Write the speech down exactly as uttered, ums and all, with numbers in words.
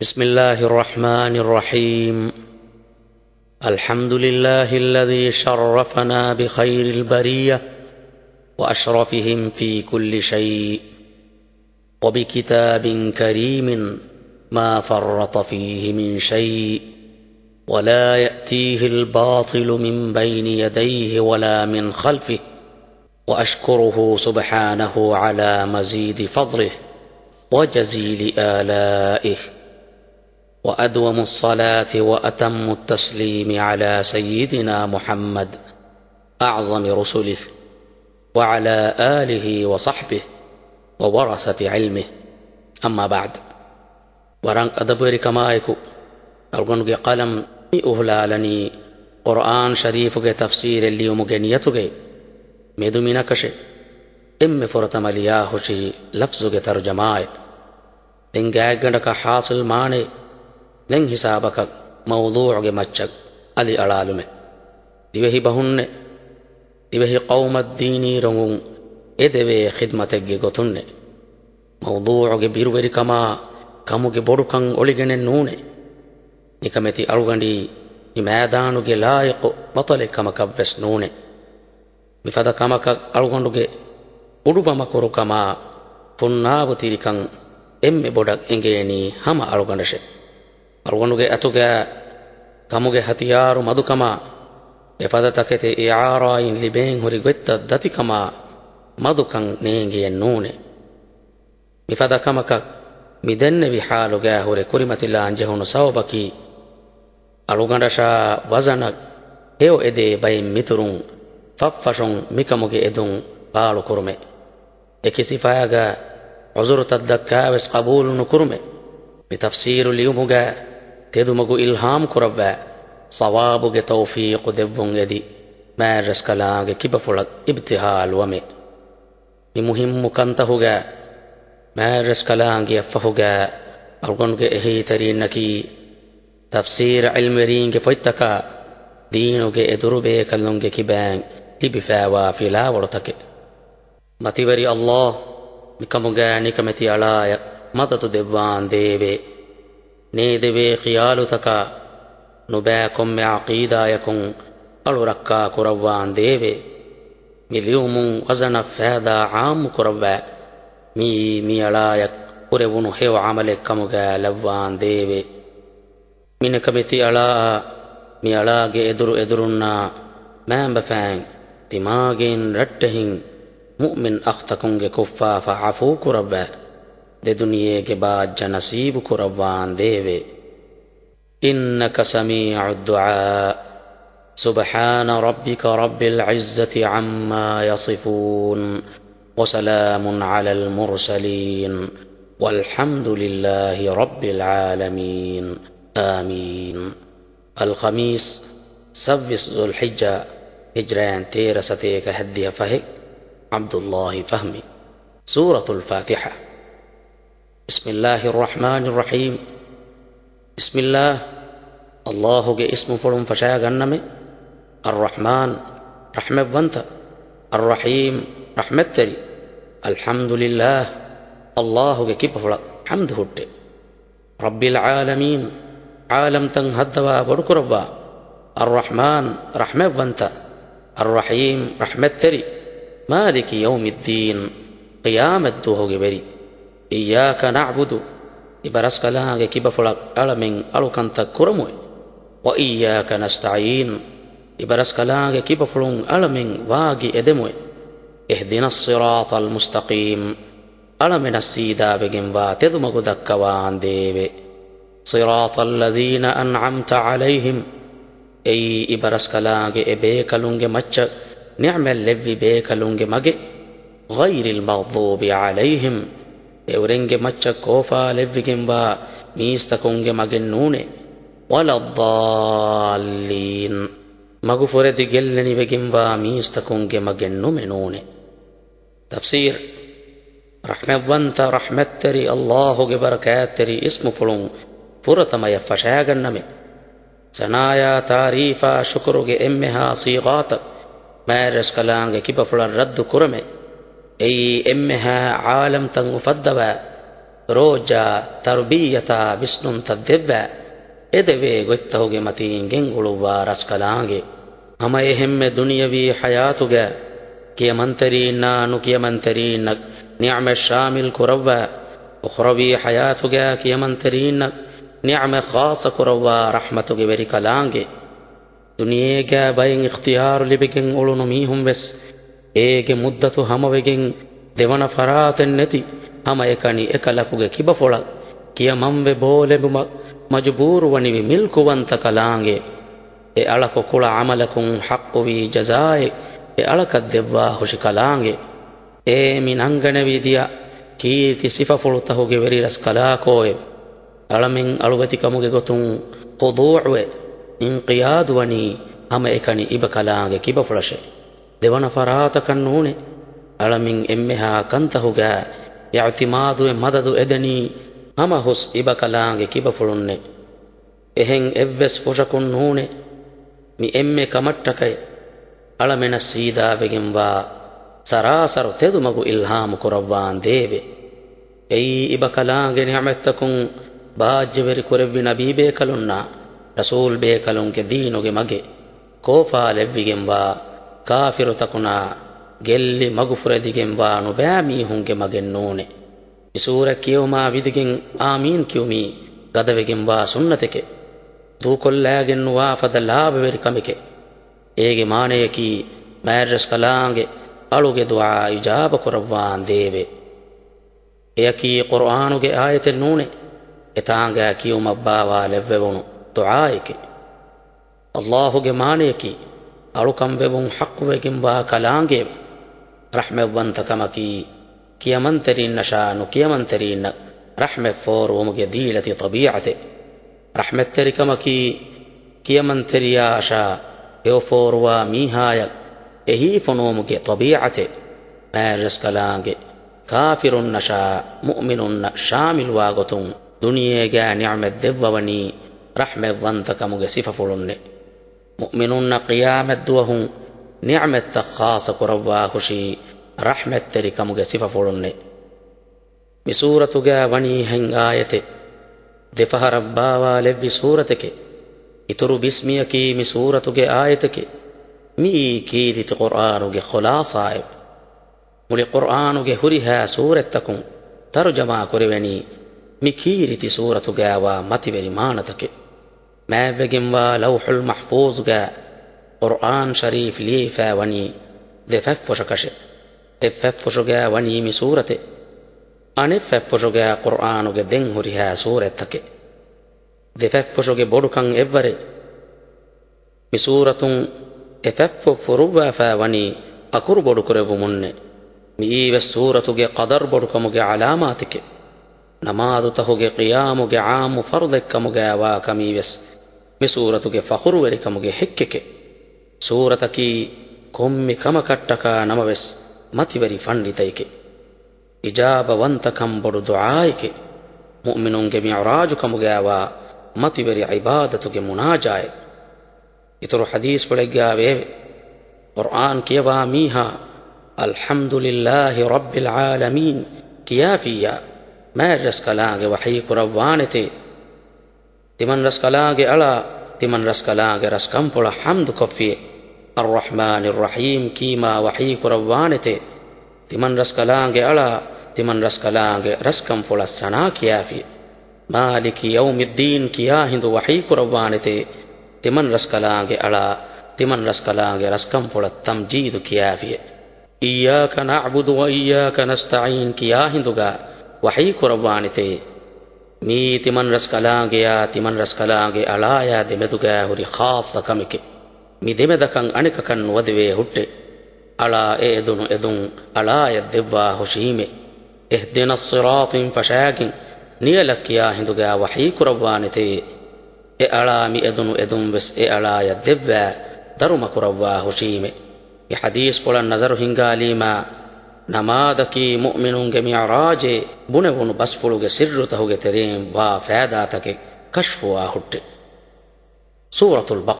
بسم الله الرحمن الرحيم. الحمد لله الذي شرفنا بخير البرية وأشرفهم في كل شيء، وبكتاب كريم ما فرط فيه من شيء، ولا يأتيه الباطل من بين يديه ولا من خلفه، وأشكره سبحانه على مزيد فضله وجزيل آلائه، وأدوم الصلاة وأتم التسليم على سيدنا محمد أعظم رسله، وعلى آله وصحبه وورثة علمه. أما بعد. ވަރަށް އަދަބުވެރިކަމާއެކު، އަޅުގަނޑުގެ ޤަލަމް މި އުފުލާލަނީ، ޤުރްއާން ޝަރީފުގެ ތަފްސީރެއް ލިޔުމުގެ ނިޔަތުގައި. މެދު މިނަކަށެއް އެންމެ ފުރަތަމަ ލިޔާހުށީ ލަފްޒުގެ ތަރުޖަމާއެއް. ދެން ގާތްގަނޑަކަށް ޙާޞިލް މާނައެއް، ދެން ހިސާބަކަށް މައުޟޫޢުގެ މައްޗަށް އަލި އަޅާލުމެއް. ދިވެހި ބަހުންނެއް، ދިވެހި ޤައުމަށް ދީނީ ރޮނގުން އެދެވޭ ޚިދްމަތެއްގެ ގޮތުންނެއް. މައުޟޫޢުގެ ބިރުވެރިކަމާ ކަމުގެ ބޮޑުކަން އޮޅިގެނެއް ނޫނޭ. ނިކަމެތި އަޅުގަނޑީ މި މައިދާނުގެ ލާއިޤު ބަޠަލެއް ކަމަކަށްވެސް ނޫނޭ. މިފަދަ ކަމަކަށް އަޅުގަނޑުގެ އުޑުބަމަކުރުކަމާ ފުންނާބުތިރިކަން އެންމެ ބޮޑަށް އެނގޭނީ ހަމަ އަޅުގަނޑަށޭ. އަޅުގަނޑުގެ އަތުގައި ކަމުގެ ހަތިޔާރު މަދުކަމާ، އެފަދަ ތަކެތި އިޢާރާއިން ލިބޭން ހުރި ގޮތްތައް ދަތިކަމާ މަދުކަން ނޭނގިއެއް ނޫނޭ. މިފަދަ ކަމަކަށް މި ދެންނެވި ޙާލުގައި ހުރެ ކުރިމަތިލާން ޖެހުނު ސަބަބަކީ، އަޅުގަނޑަށާ ވަޒަނަށް ހެޔޮ އެދޭ ބައިން މިތުރުން ފަށްފަށުން މިކަމުގެ އެދުން ފާޅުކުރުމެއް. އެކި ސިފައިގަ ޢުޛުރުތައް ދައްކާވެސް ޤަބޫލު ނުކުރުމެއް. މި ތަފްސީރު ލިޔުމުގަ ތެދުމަގު އިލްހާމް ކުރައްވާ، ސަވާބުގެ ތައުފީޤު ދެއްވުން އެދި، މާތްރަސްކަލާނގެ ކިބަފުޅަށް އިބްތިހާލުވަމެ. މި މުހިއްމު ކަންތަހުގަ މާތްރަސްކަލާނގެއަށްފަހުގަ އަޅުގަނޑުގެ އެހީތެރީންނަކީ، ތަފްސީރު ޢިލްމުވެރީންގެ ފޮތްތަކާ ދީނުގެ އެދުރުބޭކަލުންގެ ކިބައިން ލިބިފައިވާ ފިލާވަޅުތަކެއް. މަތިވެރި ﷲ މިކަމުގައި ނިކަމެތި އަޅާޔަށް މަދަދު ދެއްވާނދޭވެ. ނޭދެވޭ ޚިޔާލުތަކާ ނުބައި ކޮންމެ ޢަޤީދާޔަކުން އަޅު ރައްކާ ކުރައްވާނދޭވެ. މި ލިޔުމުން ވަޒަނަށް ފައިދާ ޢާއްމު ކުރައްވާ، މިއީ މި އަޅާޔަށް ކުރެވުނު ހެޔޮ ޢަމަލެއް ކަމުގައި ލައްވާނދޭވެ. މި ނިކަމެތި އަޅާއާ، މި އަޅާގެ އެދުރު އެދުރުންނާ މައިންބަފައިން، ތިމާގެއިން ރައްޓެހިން، މުއުމިން އަޚްތަކުންގެ ކުށްފާފަ ޢަފޫ ކުރައްވާ، ދެދުނިޔޭގެ ބާއްޖަ ނަސީބު ކުރައްވާނދޭވެ. إنك سميع الدعاء. سبحان ربك رب العزة عما يصفون. وسلام على المرسلين. والحمد لله رب العالمين. آمين. އަލްޚަމީސް، ސައްވީސް ޛުލްޙިއްޖާ، ހިޖްރައިން ތޭރަ ސަތޭކަ ހައްދިހަ ފަހެއް. ޢަބްދުﷲ ފަހްމީ. ސޫރަތުލް ފާތިޙާ. بسم الله الرحمن الرحيم. بسم الله، ﷲ ގެ އިސްމުފުޅުން ފަށާގަންނަމޭ. އައްރަޙްމާން، ރަޙްމަތްވަންތަ. އައްރަޙީމް، ރަޙްމަތްތެރި. الحمد لله، ﷲ ގެ ކިބަފުޅަށް ޙަމްދު ހުއްޓޭ. رب العالمين، ޢާލަމްތައް ހައްދަވާ ބޮޑުކުރައްވާ. الرحمن، ރަޙްމަތްވަންތަ. الرحيم، ރަޙްމަތްތެރި. مالك يوم الدين، ޤިޔާމަތްދުވަހުގެ ވެރި. إياك نعبد، އިބަރަސްކަލާނގެ ކިބަފުޅަށް އަޅަމެން އަޅުކަންތައް ކުރަމުއޭ. وإياك نستعين، އިބަރަސްކަލާނގެ ކިބަފުޅުން އަޅަމެން ވާގި އެދެމުއޭ. اهدنا الصراط المستقيم، އަޅަމެނަށް ސީދާވެގެންވާ ތެދުމަގު ދައްކަވާނދޭވެ. صراط الذين أنعمت عليهم، އެއީ އިބަރަސްކަލާނގެ އެ ބޭކަލުންގެ މައްޗަށް ނިޢުމަތް ލެއްވި ބޭކަލުންގެ މަގެއް. غير المغضوب عليهم، އެއުރެންގެ މައްޗަށް ކޯފާ ލެއްވިގެންވާ މީސްތަކުންގެ މަގެއް ނޫނޭ. ولا الضالين، މަގުފުރެދި ގެއްލެނިވެގެންވާ މީސްތަކުންގެ މަގެއް ނުމެ ނޫނޭ. ތަފްސީރު. ރަޙްމަތްވަންތަ ރަޙްމަތްތެރި ﷲ ގެ ބަރަކާތްތެރި އިސްމުފުޅުން ފުރަތަމަޔަށް ފަށާގަންނަމޭ. ސަނާޔާ ތާރީފާ ޝުކުރުގެ އެންމެހާ ޞީޣާތައް މާތްރަސްކަލާނގެ ކިބަފުޅަށް ރައްދު ކުރަމޭ. އެއީ އެންމެހާ ޢާލަމްތައް އުފައްދަވާ، ރޯއްޖާ ތަރުބިއްޔަތާ ވިސްނުންތައް ދެއްވާ، އެދެވޭ ގޮތްތަކުގެ މަތީން ގެންގުޅުއްވާ ރަސްކަލާނގެ. ހަމަ އެހެންމެ ދުނިޔަވީ ޙަޔާތުގަ ކިޔަމަންތެރީންނާ ނުކިޔަމަންތެރީންނަށް ނިޢުމަތް ޝާމިލް ކުރައްވާ، އުޚްރަވީ ޙަޔާތުގަ ކިޔަމަންތެރީންނަށް ނިޢުމަތް ޚާއްޞަ ކުރައްވާ ރަޙްމަތުގެ ވެރި ކަލާނގެ. ދުނިޔޭގަ ބައެއް އިޚްތިޔާރު ލިބިގެން އުޅުނު މީހުން ވެސް އޭގެ މުއްދަތު ހަމަވެގެން ދެވަނަ ފަރާތެއް ނެތި ހަމައެކަނި އެކަލަކުގެ ކިބަފުޅަށް ކިޔަމަންވެ ބޯލެނބުމަށް މަޖުބޫރުވަނިވި މިލްކުވަންތަ ކަލާނގެ. އެ އަޅަކު ކުޅަ ޢަމަލަކުން ޙައްޤުވީ ޖަޒާއެއް އެ އަޅަކަށް ދެއްވާ ހުށި ކަލާނގެ. އޭ މި ނަންގަނެވި ދިޔަ ކީރިތި ސިފަފުޅުތަހުގެ ވެރި ރަސްކަލާކޯއެވެ! އަޅަމެން އަޅުވެތިކަމުގެ ގޮތުން ޚުޟޫޢުވެ، އިންޤިޔާދުވަނީ ހަމައެކަނި އިބަކަލާނގެ ކިބަފުޅަށެވެ. ދެވަނަ ފަރާތަކަށް ނޫނެވެ. އަޅަމެން އެންމެހާ ކަންތަހުގަ އިޢުތިމާދުވެ މަދަދު އެދެނީ ހަމަ ހުސް އިބަކަލާނގެ ކިބަފުޅުންނެވެ. އެހެން އެއްވެސް ފުށަކުން ނޫނެވެ. މި އެންމެ ކަމަށްޓަކައި އަޅަމެނަށް ސީދާވެގެންވާ ސަރާސަރު ތެދުމަގު އިލްހާމު ކުރައްވާނދޭވެ! އެއީ އިބަކަލާނގެ ނިޢުމަތްތަކުން ބާއްޖަވެރި ކުރެއްވި ނަބީބޭކަލުންނާ ރަސޫލްބޭކަލުންގެ ދީނުގެ މަގެއް ކޯފާލެއްވިގެންވާ ކާފިރުތަކުނާ ގެއްލި މަގުފުރެދިގެންވާ ނުބައިމީހުންގެ މަގެއް ނޫނެވެ. މި ސޫރަތް ކިޔެވުމާ ވިދިގެން އާމީން ކިޔުމީ ގަދަވެގެންވާ ސުންނަތެކެވެ. ދޫކޮށްލާގެން ނުވާ ފަދަ ލާބަވެރި ކަމެކެވެ. އޭގެ މާނަޔަކީ، މާތްރަސްކަލާނގެ އަޅުގެ ދުޢާ އިޖާބަ ކުރައްވާނދޭވެ! އެޔަކީ ޤުރްއާނުގެ އާޔަތެއް ނޫނެވެ. އެތާނގަ ކިޔުމަށް ބާވާލެއްވެވުނު ދުޢާއެކެވެ. ﷲ ގެ މާނަޔަކީ، އަޅުކަން ވެވުން ޙައްޤުވެގެންވާ ކަލާނގެއެވެ. ރަޙްމަތްވަންތަކަމަކީ، ކިޔަމަންތެރިންނަށާ ނުކިޔަމަންތެރިންނަށް ރަޙްމަތް ފޯރުވުމުގެ ދީލަތި ޠަބީޢަތެވެ. ރަޙްމަތްތެރިކަމަކީ، ކިޔަމަންތެރިޔާއަށާ ހެޔޮފޯރުވާ މީހާޔަށް އެހީ ފޮނުވުމުގެ ޠަބީޢަތެވެ. މާތްރަސްކަލާނގެ ކާފިރުންނަށާ މުއުމިނުންނަށް ޝާމިލުވާ ގޮތުން ދުނިޔޭގަ ނިޢުމަތް ދެއްވަވަނީ ރަޙްމަތްވަންތަކަމުގެ ސިފަފުޅުންނެވެ. މުއުމިނުންނަށް ޤިޔާމަތްދުވަހު ނިޢުމަތްތައް ޚާއްޞަ ކުރައްވާ ހުށީ ރަޙްމަތްތެރިކަމުގެ ސިފަފުޅުންނެވެ. މި ސޫރަތުގަ ވަނީ ހަތް އާޔަތެއް، ދެފަހަރަށް ބާވާލެއްވި ސޫރަތެކެވެ. އިތުރު ބިސްމިޔަކީ މި ސޫރަތުގެ އާޔަތެކެވެ. މިއީ ކީރިތި ޤުރްއާނުގެ ޚުލާޞާއެވެ. މުޅި ޤުރްއާނުގެ ހުރިހާ ސޫރަތްތަކުން ތަރުޖަމާ ކުރެވެނީ މި ކީރިތި ސޫރަތުގައިވާ މަތިވެރި މާނަތަކެވެ. މާތްވެގެންވާ ލައުޙުލް މަޙްފޫޡުގަ ޤުރްއާން ޝަރީފް ލިޔެވިފައި ވަނީ ދެ ފަތްފުށަކަށެވެ. އެއް ފަތްފުށުގަ ވަނީ މި ސޫރަތެވެ. އަނެއް ފަތްފުށުގަ ޤުރްއާނުގެ ދެން ހުރިހާ ސޫރަތްތަކެވެ. ދެ ފަތްފުށުގެ ބޮޑުކަން އެއްވަރެވެ. މި ސޫރަތުން އެ ފަތްފުށް ފުރުއްވާފައި ވަނީ އަކުރު ބޮޑުކުރެއްވުމުންނެވެ. މިއީވެސް ސޫރަތުގެ ޤަދަރު ބޮޑުކަމުގެ ޢަލާމާތެކެވެ. ނަމާދުތަހުގެ ޤިޔާމުގެ ޢާއްމު ފަރުޟެއްކަމުގައިވާ ކަމީވެސް މި ސޫރަތުގެ ފަޚުރުވެރިކަމުގެ ހެއްކެކެވެ. ސޫރަތަކީ ކޮންމެ ކަމަކަށްޓަކާ ނަމަވެސް މަތިވެރި ފަންޑިތައެކެވެ. އިޖާބަވަންތަކަން ބޮޑު ދުޢާއެކެވެ. މުއުމިނުންގެ މިޢުރާޖު ކަމުގައިވާ މަތިވެރި ޢިބާދަތުގެ މުނާޖާއެވެ. އިތުރު ޙަދީޘްފުޅެއްގައި ވެއެވެ. ޤުރްއާން ކިޔަވާ މީހާ، "އަލްޙަމްދުލިއްލާހި ރައްބިލް ޢާލަމީން" ކިޔާފިއްޔާ، މާތްރަސްކަލާނގެ ވަޙީ ކުރައްވާނެތޭ. ތިމަންރަސްކަލާނގެ އަޅާ، ތިމަންރަސްކަލާނގެ ރަސްކަންފުޅަށް ޙަމްދުކޮށްފިއޭ. އައްރަޙްމާނިއްރަޙީމް ކީމާ ވަޙީ ކުރައްވާނެތޭ. ތިމަންރަސްކަލާނގެ އަޅާ، ތިމަންރަސްކަލާނގެ ރަސްކަންފުޅަށް ސަނާ ކިޔާފިއޭ. މާލިކި ޔައުމިއްދީން ކިޔާ ހިނދު ވަޙީ ކުރައްވާނެތޭ. ތިމަންރަސްކަލާނގެ އަޅާ، ތިމަންރަސްކަލާނގެ ރަސްކަންފުޅަށް ތަމްޖީދު ކިޔާފިއޭ. އިއްޔާކަ ނަޢްބުދު ވަ އިއްޔާކަ ނަސްތަޢީން ކިޔާ ހިނދުގަ ވަޙީ ކުރައްވާނެތޭ. މިއީ ތިމަންރަސްކަލާނގެއާ ތިމަންރަސްކަލާނގެ އަޅާޔާ ދެމެދުގަ ހުރި ޚާއްޞަ ކަމެކެވެ. މި ދެމެދަކަށް އަނެކަކަށް ނުވަދެވޭ ހުއްޓެވެ. އަޅާ އެ އެދުނު އެދުން އަޅާޔަށް ދެއްވާ ހުށީމެވެ. އިހްދިނައްޞިރާޠިން ފަށާގެން ނިޔަލަށް ކިޔާ ހިނދުގަ ވަޙީ ކުރައްވާނެތޭ. އެ އަޅާ މި އެދުނު އެދުން ވެސް އެ އަޅާޔަށް ދެއްވާ ދަރުމަ ކުރައްވާ ހުށީމެވެ. މި ޙަދީޘްފުޅަށް ނަޒަރު ހިންގާލީމާ، ނަމާދަކީ މުއުމިނުންގެ މިޢުރާޖޭ ބުނެވުނު ބަސްފުޅުގެ ސިއްރުތަހުގެ ތެރެއިން ވާ ފައިދާތަކެއް ކަޝްފުވާ ހުއްޓެވެ. ސޫރަތުލް ބަޤަރާ.